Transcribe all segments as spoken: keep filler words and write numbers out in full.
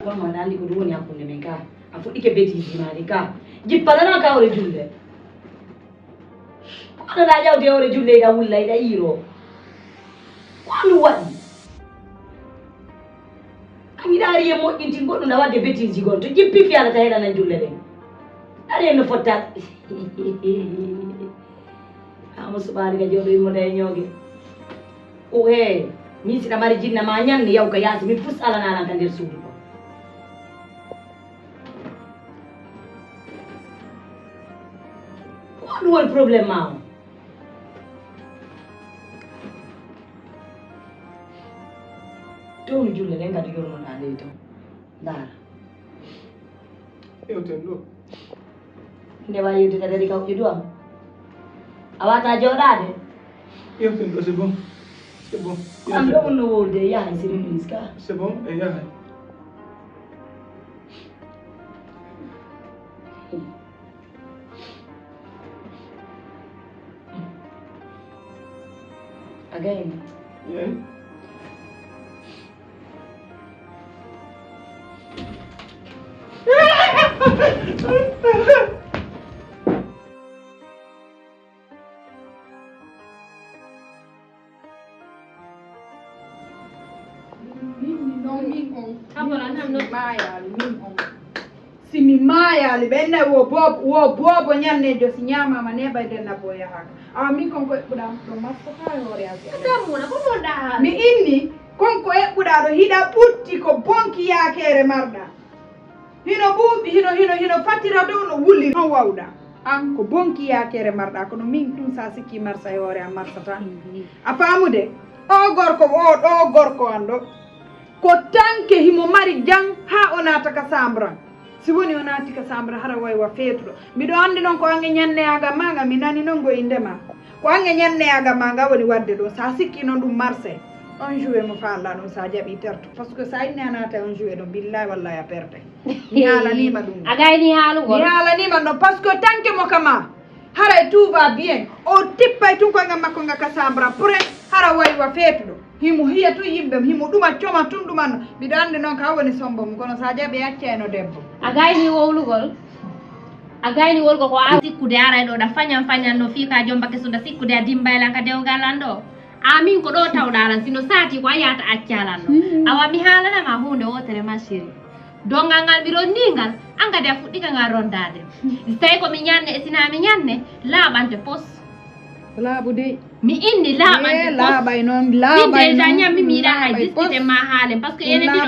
Kono ma andi ko ɗum woni hakkunde men ka. A fuɗɗike bêtise ma ɗi ka. Jippaɗana ka ore julde. Ko ɗa ƴawde ore julde iɗa wulla iɗa iiro. Ko ɗum waɗi. A ngiɗa ari e moƴƴintin goɗɗum na wadde bêtise gon to jippi fiyala ta heɗana julde ɗen. Ari en no fotta. Amo suɓaali ka jooɗo immoda e ñooge. O he, min siɗa mari jinna ma ñande yaw ka yaasi min fus alanalan ka nder suudu ɗo. Ko ɗum woni problème ma o? Townu julle ɗen kadi yurmoɗa ley to. Ndaara. Yewten ɗo. Nde wawi yewtitade kadi kawƴe duwam. A wata jooɗaade. Yewten ɗo, c'est bon. C'est bon. Am ɗo wonno wowlude e yahay siri Luis ka. C'est bon, e yahay. A gayni. Yeey. Min, min, non, min on. Tabora, nan, non. Maayaali, min on. Si mi maayaali, ɓe nayi wo boobo, wo boobo ñanneejo, si ñaamaama neeɓay denna bo yahaaka. Awa, min kon ko eɓɓuɗam ɗo masfota e hoore asi. Damuna, ko mon ɗa haala? Mi inni, kon ko eɓɓuɗa ɗo, hiɗa ɓutti ko bonki yaakeere marɗa. Hino ɓuuɓi, hino, hino, hino fattira dow no wulli, no wawɗa. An ko bonki yaakeere marɗa, kono min ɗum sa sikki marsa e hoore am marsata. A faamude? O gorko, o ɗo gorko an ɗo. Ko tanke himo mari jam haa o naata ka sambra. Si woni o naati ka sambra, hara way wa feetuɗo. Miɗo anndi noon ko ange ñanneyaga ma nga, mi nani noon ngo innde ma. Ko ange ñanneyaga ma nga woni wadde ɗo. Sa sikki noon ɗum marse, on jouet mo faalɗa ɗum sa jaɓi terto. Parce que sa inni a naata on jouet ɗum, billahi wallahi a perde. Mi haalanima ɗum. A gayni haalugol. Mi haalanima ɗum, parce que tanke mo kama. Haray tout va bien. O tippay tun koy ngam makko nga ka sambra. Pure, hara way wa feetuɗo. Himo hiya tun yimɓe, himo ɗuma coma tun ɗumanno. Miɗo anndi noon ka woni sombo mum, kono sa jaɓi accayno debbo. A gayni wowlugol. A gayni wolgo ko a sikkude aray ɗo ɗa fañan fañan no fii ka jomba kesuda sikkude a dimbaylan ka dewgal an ɗo. Amin ko ɗo tawɗalan sino saati ko a yahata accalan ɗo. Awa mi haalanama huunde wotere ma chérie. Dongal ngal mi ronningal, an kadi a fuɗɗika ngal rondade. Si tawi ko mi ñanne, e sina mi ñanne, laaɓante pos. Laaɓu dey. Mi inni laaɓante pos. Laaɓay noon, laaɓay noon. Min déjà ñammi mi yiɗa hay discuter ma haalen, parce que enen ɗiɗo,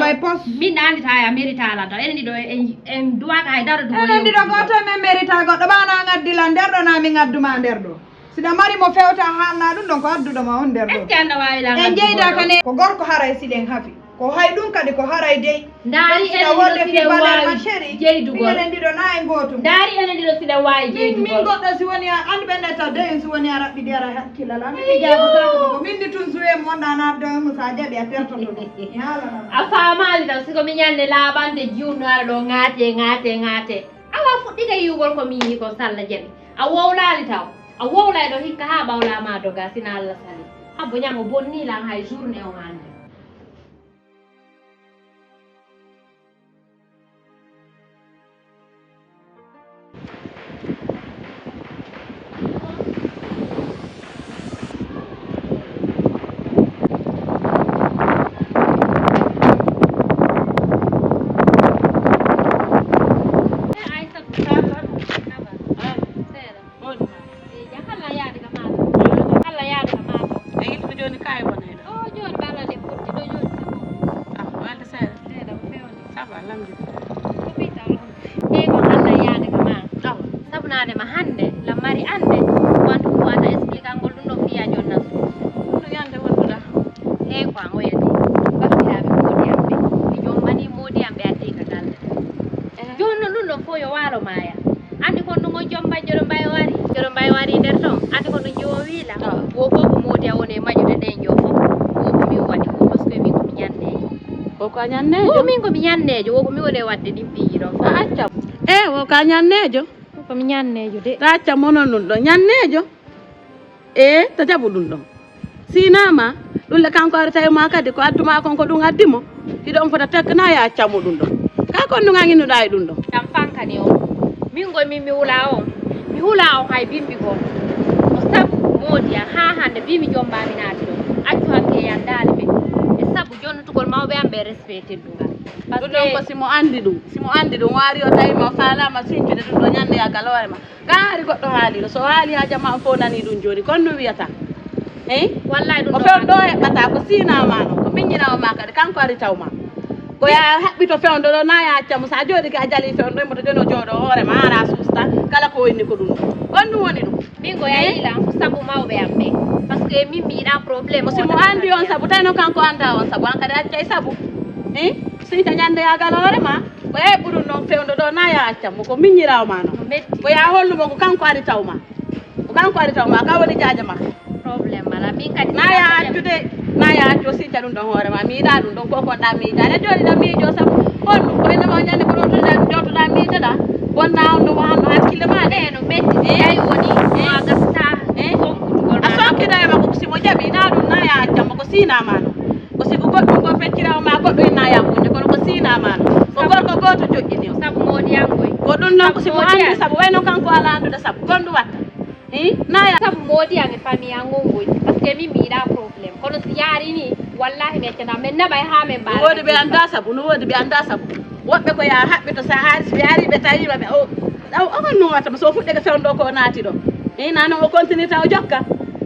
min ɗa anndi ta a mérita lan taw. Enen ɗiɗo en, en duwaka hay daro dugo. Enen ɗiɗo gooto men mérita goɗɗo, ɓa na ngaddi lan nder ɗo, na mi ngaddu ma nder ɗo. Siɗa mari mo fewta haalna ɗum ɗon ko adduɗo ma on nder ɗo. Est-ce que an na waawi lan? En jeyda ka ne ko gorko haray siɗen hafi. Ko hay ɗum kadi ko haray dey. Ndaari enen ɗiɗo siɗen waawi jeydugol. Minen ɗiɗo na en gootum. Ndaari enen ɗiɗo siɗen waawi jeydugol. Min goɗɗo si woni a an ɓe neta dey si woni a raɓɓi dera hakkilla lan. Min mi jaabotaako ko min ni tun suwe mo wonɗa na addo mo sa jaɓi a tertoto ɗum. Mi haalana. A faamaali tan siko mi ñande laaɓande jiwno ara ɗo ŋaate ŋaate ŋaate. Awa fuɗɗike yiwgol ko mi yi'i kon salla jaɓi. A wowlaali taw. A wowlay ɗo hikka haa ɓawla ma doga sina Allah sali. Habbo ñamo bonni lan hay journée on hannde. Seeɗa. Ɓoyde ma. Eyi, jam, halla yaade ka maato. Halla yaade ka maato. E yiltude jooni kaye wonayɗo? O, jooni ɓe Allah nde fotti ɗo jooni, c'est bon. Ah, walde seeɗa. Seeɗa, ko fewde. Ça va, alhamdulillah. Ko pita ɗum? Eyi, ko halla yaade ka ma. Awa. Sabu naade ma hannde, la mari annde, wantu ko wata expliquer angol ɗum ɗo fiya jonna. Ɗum ɗo yande wonduɗa. Eyi, ko an o yande. Baktiraaɓe moodi am ɓe. Mi jombani moodi am ɓe addi ka galle. Eh. Jooni noon ɗum ɗon fof yo waalo maaya. Anndi kon ɗum on joom mbay joɗo mbay wari. Joɗo mbay wari nder ton. Anndi kon ɗum jiwo wiila. Ah. Wo fof ko moodi a woni e maƴude ɗen jo fof. Wo ko min waɗi fof, parce que min ko mi ñanneejo. Ko ko a ñanneejo? Wo min ko mi ñanneejo. Wo ko mi woni e waɗde ɗin piiji ɗon fof. A acca. Eh, wo ka ñanneejo? Ko mi ñanneejo de. Ta acca monon ɗum ɗo. Ñanneejo? E ta jaɓu ɗum ɗon. Sinama, Ɗum le kanko ari tawi ma kadi ko addu ma kon ko ɗum addi mo. Hiɗo on fota tekk na ya acca mo ɗum ɗon. Ka kon ɗum angi nuɗa e ɗum ɗon. Ɗam fankani on. Min goy min mi hula on. Mi hula on hay bimbi goo. Ko sabu moodi an ha hande bimi jomba mi naati ɗo. Accu hakke yandaali ɓe. E sabu jonnutugol mawɓe an ɓe respect teddungal. Ɗum ɗon ko si mo andi ɗum. Si mo andi ɗum waari o tawi mo faalama sincude ɗum ɗo ñande ya galoore ma. Kaari goɗɗo haali ɗo. So haali ha jama on fof nani ɗum joni. Kon no wiyata. Eyi? Wallahi ɗum o ɗo fewn ɗo heɓɓata ko sinama noon. Ko miññinama ma kadi kanko ari tawma. Ko ya haɓɓito fewndo ɗo na ya acca mo. Sa jooɗike a jali fewndo mo to joni o jooɗo hoore ma ara suusta. Kala ko inni ko ɗum. Kon ɗum woni ɗum. Min ko yayila ko sabu mawɓe am ɓe. Parce que min mi yiɗa problème. Ko si mo andi on sabu tawi no kanko anda on sabu an kadi accay sabu. Eyi? Sinta ñande ya galoore ma. Ko yaay ɓuɗum noon fewndo ɗo na ya acca mo ko miññirawo ma noon. Ko ya hollumo ko kanko ari tawma. Ko kanko ari tawma ka woni jaaja ma. Problème ala min kadi. Na ya accude na ya accu o sinca ɗum ɗon hoore ma miiɗa ɗum ɗon ko kon ɗa miija aɗa jooɗi ɗa miijo sabu honɗum ko ene ma ñande ko ɗon tuɗa jootoɗa miijoɗa. Bonna on ɗum hanno hakkille ma de. No metti si tawi woni ma gasta. A sonkida e makko simo jaɓi na ɗum na ya acca mo ko sinama noon. Ko sibu goɗɗum ko feccira o ma goɗɗo inna yakuña kono ko sinama no ko gorko goto joƴƴini o. Sabu moodi an koy. Ko ɗum noon ko sibu andi sabu wayno kanko ala andude sabu kon ɗum watta. Hi naya. Sabu moodi an e famille an on koy parce que min mi yiɗa problème kono si yaari ni wallahi mi accata min naɓay ha min mbaɗa. No woodi ɓe anda sabu no woodi ɓe anda sabu. Woɓɓe ko ya haɓɓe to sa haari si ɓe ari ɓe tawima ɓe o ɗaw o honno watta mo so fuɗɗeke fewndo ko naati ɗo. Hi na noon o continue taw jokka.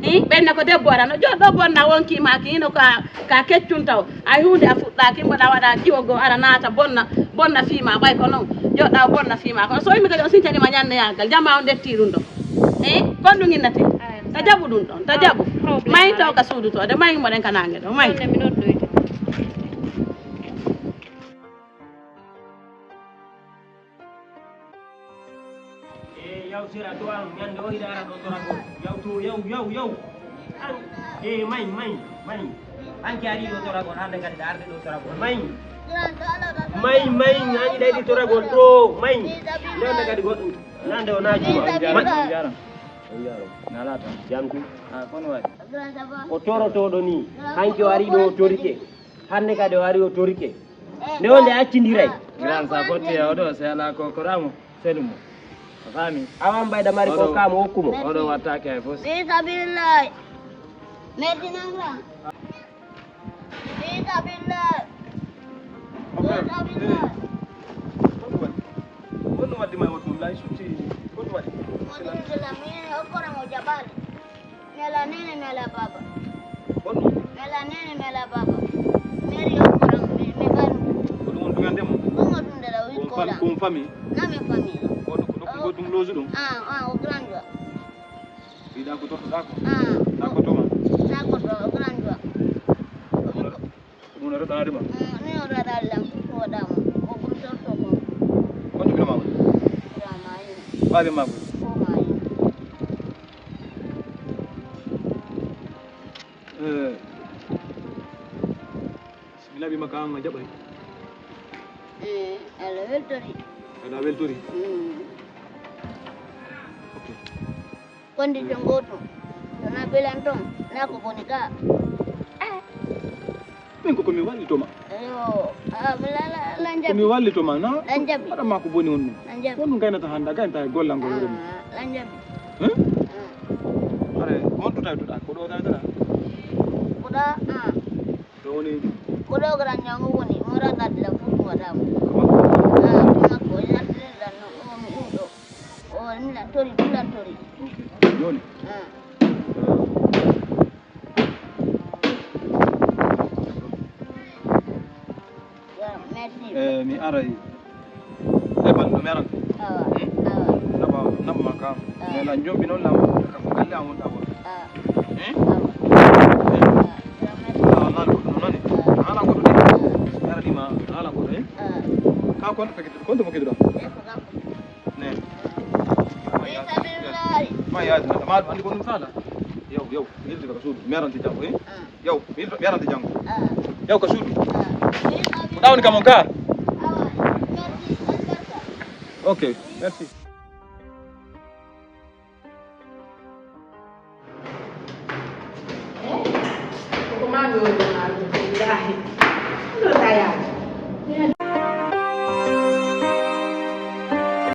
Hi ɓenne ko debbo ara no joɗɗo bonna wonkima ki hino ka Ka keccun taw, ay huunde a fuɗɗaaki, mboɗa waɗa jiwo goo ara naata bonna, bonna fii maa, ɓay ko non, joɗɗa o bonna fii maa. Kono so immi kadi on sincani ma ñanneyaagal, jamma on ɗetti ɗum ɗon. Eh, kon ɗum innate? Ta jaɓu ɗum ɗon, ta jaɓu. Mayi taw ka suudu to, de mayi mboɗen ka naange ɗo, mayi. E yawtira to an ñande o hiɗa ara ɗo toragol. Yawtu yaw yaw yaw. An e may may may. An ki ari ɗo toragol hande kadi ɗa arde ɗo toragol. May. May may an hiɗa yiɗi toragol to may. Nde on kadi goɗɗum. Nande o naji ma. May. Nalata. Janku. A kono waɗi. O torotoɗo ni. Hanki o ari ɗo o torike. Hande kadi o ari o torike. Nde wonde accindiray. Grand sa fotti e oɗo se ala ko koramo selu mo. A faami? Awan mbayda mari ko kamo hokku mo. Oɗo wattake hay fos. Fi sabilillah. Merci non grand. Fi sabilillah. Fi sabilillah. Honno waddi ma e oto ɗum lay sutti? Honno waɗi? Mo ɗum de la mi hokkora mo jabal. Mela nene mela baba. Honno? Mela nene mela baba. Meri hokkora mo mi mi banu. Ko ɗum on dugande mo? Ɗum o ɗum de la wi ko la. Ko fami? Na mi fami. Ko ɗum ko ɗum lozu ɗum? Ah ah o grand wa. Wiɗa ko tortoɗa ko? Ah. Na ko toma? Na ko to o grand wa. Ko ɗum no roɗanade ma? Ni o roɗa lam ko waɗa mo. Ko ɗum torto ko. Ko ɗum ma woni? Baabe ma ko? Ko ma yi. Eh. Si mi naɓi ma ka an a jaɓay? Eh, Allah weltori. Aɗa weltori? Mm. Ok. Condition gotum. Sona belan ton, na ko boni ka. Min ko komi wallitoma. Yo, a la la la jabi. Komi wallitoma na. La jabi. Aɗa ma ko boni on ɗum. La jabi. Wonɗum gaynata hannde a gaynata e gollal ngol hoore mum. La jabi. Hare on to tawitoɗa ko ɗo tawitoɗa. Koɗa. Ɗo woni. Ko ɗo garan ñago woni mo ragadila fof mo waɗama. Tuma ko yaltirirɗan no ɗo mi ɗum ɗo. O milan tori milan tori. Joni. Eh, mi aray e balɗo mi arante. Naba naba ma kam. Nela jombi noon lam kam galle am wonta won. Ala goɗɗo nani. Ala goɗɗo de. Ara ɗima ala goɗɗo e. Ka kon fekete kon to mo keduɗa. Ne. Ma yaadi ma ɗum andi ko ɗum sala. Yow yow yilti ka suudu mi arante janngo e. Yow mi yilto mi arante janngo. Yow ka suudu. Ko ɗawni kam on ka. Ok, merci.